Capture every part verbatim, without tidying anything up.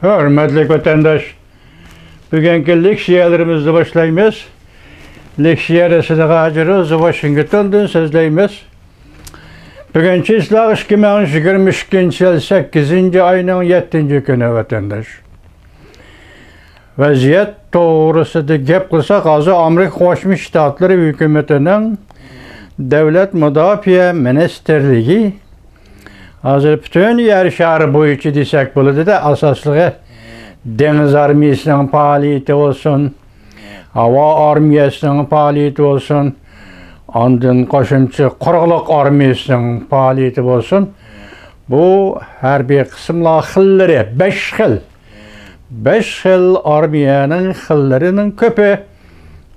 ھۆرمەتلىك ۋەتەنداش، بۈگۈنكى لېكسىيەلىرىمىزنى باشلايمىز. لېكسىيە رەسىدى ھاجىر، ئۆزى ۋاشىنگتوندىن سۆزلەيمىز. بۈگۈن چىسلاغ ئىككى مىڭ يىگىرمە ئىككىنچى يىل سەككىزىنچى ئاينىڭ يەتتىنچى كۈنى، ۋەتەنداش. ۋەزىيەت توغرىسىدا گەپ قىلساق، ھازىر ئامېرىكا قوشما شتاتلىرى ھۆكۈمىتىنىڭ دۆلەت مۇداپىئە مىنىستىرلىكى ھازىر پۈتۈن يەر شارى بويىچە دېسەك بولىدۇ-دە، ئاساسلىقى دېڭىز ئارمىيەسىنىڭ پائالىيىتى بولسۇن، ھاۋا ئارمىيەسىنىڭ پائالىيىتى بولسۇن، ئاندىن قوشۇمچە قۇرۇقلۇق ئارمىيەسىنىڭ پائالىيىتى بولسۇن، بۇ ھەربىي قىسىملار خىللىرى بەش خىل، بەش خىل ئارمىيەنىڭ خىللىرىنىڭ كۆپى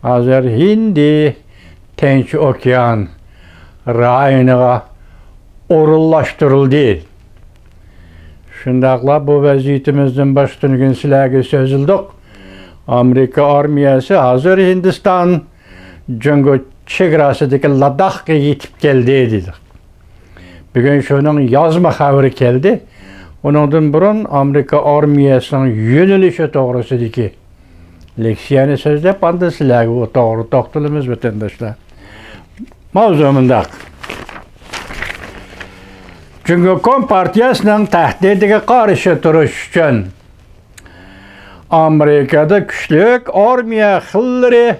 ھازىر ھىندى تىنچ ئوكيان رايونىغا ئورۇنلاشتۇرۇلدى. شۇنداقلا بۇ ۋەزىيىتىمىزدىن باشقا تۈنۈگۈن سىلەرگە سۆزلىدۇق. ئامېرىكا ئارمىيەسى ھازىر ھىندىستان جۇڭگو چېگراسىدىكى لاداخقا يېتىپ كەلدى دېدۇق. بۈگۈن شۇنىڭ يازما خەۋىرى كەلدى. ئۇنىڭدىن بۇرۇن ئامېرىكا ئارمىيەسىنىڭ يۆنىلىشى توغرىسىدىكى لېكسىيەنى سۆزلەپ، ئاندىن سىلەرگە ئۇ توغرا توختىلىمىز، ۋەتەنداشلار. ماۋزۇ مۇنداق. جۇڭگو كومپارتىيەسىنىڭ تەھدىتىگە قارشى تۇرۇش ئۈچۈن ئامېرىكادا كۈچلۈك ئارمىيە خىللىرى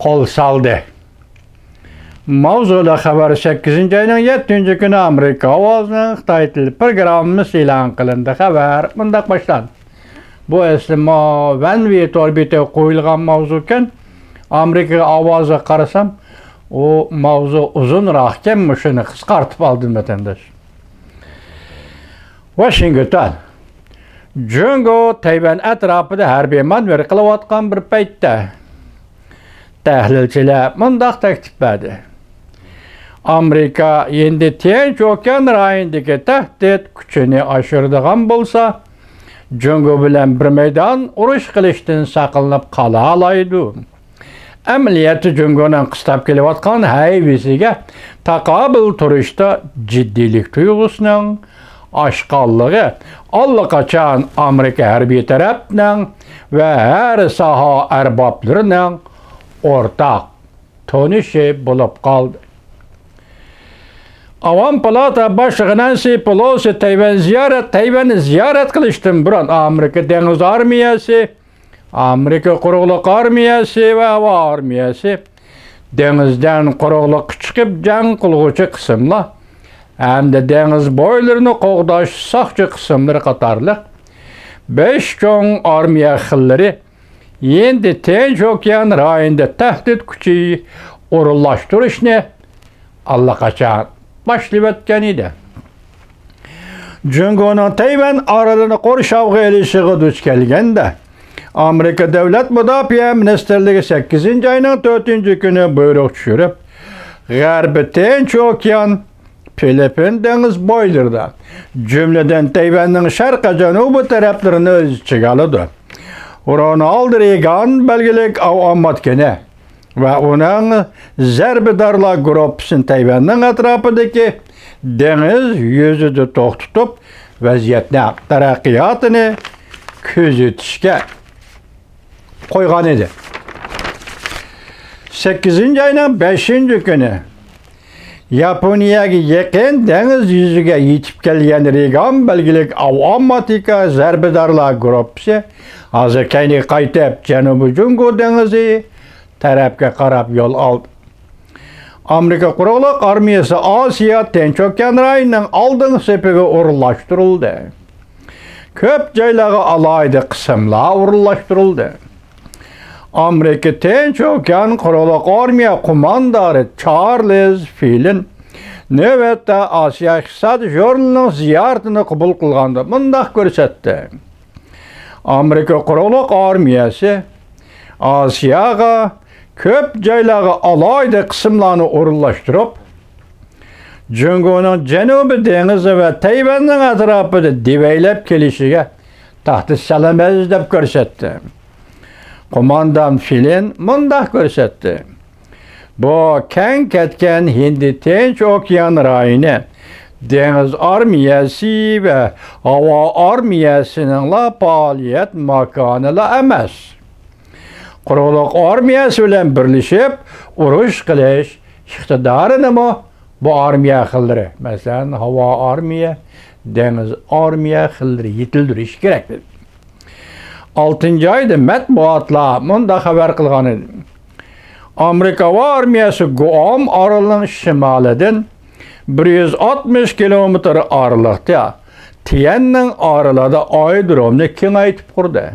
قول سالدى. ماۋزۇلۇق خەۋەر، سەككىزىنچى ئاينىڭ يەتتىنچى كۈنى ئامېرىكا ئاۋازىنىڭ خىتاي تىلى پروگراممىسى ئېلان قىلىندى. خەۋەر مۇنداق باشلاندى. بۇ ئەسلى ما-، ۋەن ۋېي تور بېتىگە قويۇلغان ماۋزۇكەن. ئامېرىكا ئاۋازىغا قارىسام، ئۇ ماۋزۇ ئۇزۇنراقكەن، مۇشۇنى قىسقارتىپ ئالدىم، ۋەتەنداش. ۋاشىنگتون. جۇڭگو تەيۋەن ئەتراپىدا ھەربىي مانېۋىر قىلىۋاتقان بىر پەيتتە، تەھلىلچىلەر مۇنداق تەكلىپ بەردى: ئامېرىكا ئەمدى تىنچ ئوكيان رايونىدىكى تەھدىت كۈچىنى ئاشۇرىدىغان بولسا، جۇڭگو بىلەن بىر مەيدان ئۇرۇش قىلىشتىن ساقلىنىپ قالالايدۇ. ئەمەلىيەتتە جۇڭگونىڭ قىستاپ كېلىۋاتقان ھەيۋىسىگە تاقابىل تۇرۇشتا جىددىيلىك تۇيغۇسىنىڭ ئاشقانلىقى ئاللىقاچان ئامېرىكا ھەربىي تەرەپنىڭ ۋە ھەر ساھە ئەربابلىرىنىڭ ئورتاق تونۇشى بولۇپ قالدى. ئاۋام پالاتا باشلىقى نەنسى پېلوسى تەيۋەن زىيارەت، تەيۋەننى زىيارەت قىلىشتىن بۇرۇن ئامېرىكا دېڭىز ئارمىيەسى، ئامېرىكا قۇرۇقلۇق ئارمىيەسى ۋە ھاۋا ئارمىيەسى، دېڭىزدىن قۇرۇقلۇققا چىقىپ جەڭ قىلغۇچى قىسىملار ھەمدە دېڭىز بويلىرىنى قوغداش ساقچى قىسىملىرى قاتارلىق بەش چوڭ ئارمىيە خىللىرى ھىندى تىنچ ئوكيان رايونىدا تەھدىت كۈچى ئورۇنلاشتۇرۇشنى ئاللىقاچان باشلىۋەتكەن ئىدى. جۇڭگونىڭ تەيۋەن ئارىلىنى قورشاۋغا ئېلىشىغا دۇچ كەلگەندە، ئامېرىكا دۆلەت مۇداپىئە مىنىستىرلىكى سەككىزىنچى ئاينىڭ تۆتىنچى كۈنى بۇيرۇق چۈشۈرۈپ، غەربىي تىنچ ئوكيان، فىلىپپىن دېڭىز بويلىرىدا، جۈملىدىن تەيۋەننىڭ شەرقىي جەنۇبىي تەرەپلىرىنى ئۆز ئىچىگە ئالىدۇ. رونالد رېيگان بەلگىلىك ئاۋام ئاتكىنى ۋە ئۇنىڭ زەربىدارلار گۇرۇپپىسىنى تەيۋەننىڭ ئەتراپىدىكى دېڭىز يۈزىدە توختىتىپ، ۋەزىيەتنىڭ تەرەققىياتىنى كۆزىتىشكە قويغان ئىدى. سەككىزىنچى ئاينىڭ بەشىنچى كۈنى ياپونىيەگە يېقىن دېڭىز يۈزىگە يېتىپ كەلگەن رېيگان بەلگىلىك ئاۋام ئاتكىنى زەربىدارلار گۇرۇپپىسى ھازىر كەينىگە قايتىپ، جەنۇبىي جۇڭگو دېڭىزى تەرەپكە قاراپ يول ئالدى. ئامېرىكا قۇرۇقلۇق ئارمىيەسى ئاسىيا تىنچ ئوكيان رايونىنىڭ ئالدىنقى سېپىگە ئورۇنلاشتۇرۇلدى. كۆپ جايلارغا ئالاھىدە قىسىملار ئورۇنلاشتۇرۇلدى. ئامېرىكا تىنچ ئوكيان قۇرۇقلۇق ئارمىيە قوماندانى چارلىز فىلىن نۆۋەتتە ئاسىيا ئىقتىساد ژۇرنىلىنىڭ زىيارىتىنى قوبۇل قىلغاندا مۇنداق كۆرسەتتى. ئامېرىكا قۇرۇقلۇق ئارمىيەسى ئاسىياغا كۆپ جايلارغا ئالاھىدە قىسىملارنى ئورۇنلاشتۇرۇپ، جۇڭگونىڭ جەنۇبىي دېڭىزى ۋە تەيۋەننىڭ ئەتراپىدا دېۋەيلەپ كېلىشىگە تەھدىت سالىمىز، دەپ كۆرسەتتى. قوماندان فىلىن مۇنداق كۆرسەتتى: بۇ كەڭ كەتكەن ھىندى تىنچ ئوكيان رايونى دېڭىز ئارمىيەسى ۋە ھاۋا ئارمىيەسىنىڭلا پائالىيەت ماكانىلا ئەمەس. قۇرۇقلۇق ئارمىيەسى بىلەن بىرلىشىپ ئۇرۇش قىلىش ئىقتىدارىنىمۇ بۇ ئارمىيە خىللىرى، مەسىلەن، ھاۋا ئارمىيە، دېڭىز ئارمىيە خىللىرى يېتىلدۈرۈشى كېرەك. ئالتىنچى ئايدا مەتبۇئاتلار مۇنداق خەۋەر قىلغان ئىدى. ئامېرىكا ھاۋا ئارمىيەسى گۇئام ئارىلىنىڭ شىمالىدىن بىر يۈز ئاتمىش كىلومېتىر ئارىلىقتا تيەننىڭ ئارىلىدا ئايرودرومنى كېڭەيتىپ قۇردى.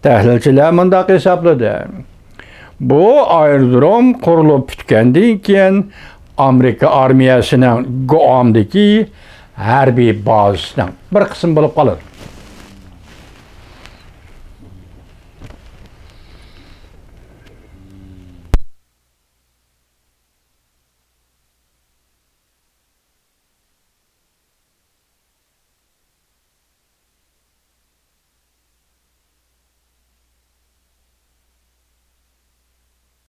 تەھلىلچىلەر مۇنداق ھېسابلىدى. بۇ ئايرودروم قۇرۇلۇپ پۈتكەندىن كېيىن ئامېرىكا ئارمىيەسىنىڭ گۇئامدىكى ھەربىي بازىسىنىڭ بىر قىسمى بولۇپ قالىدۇ.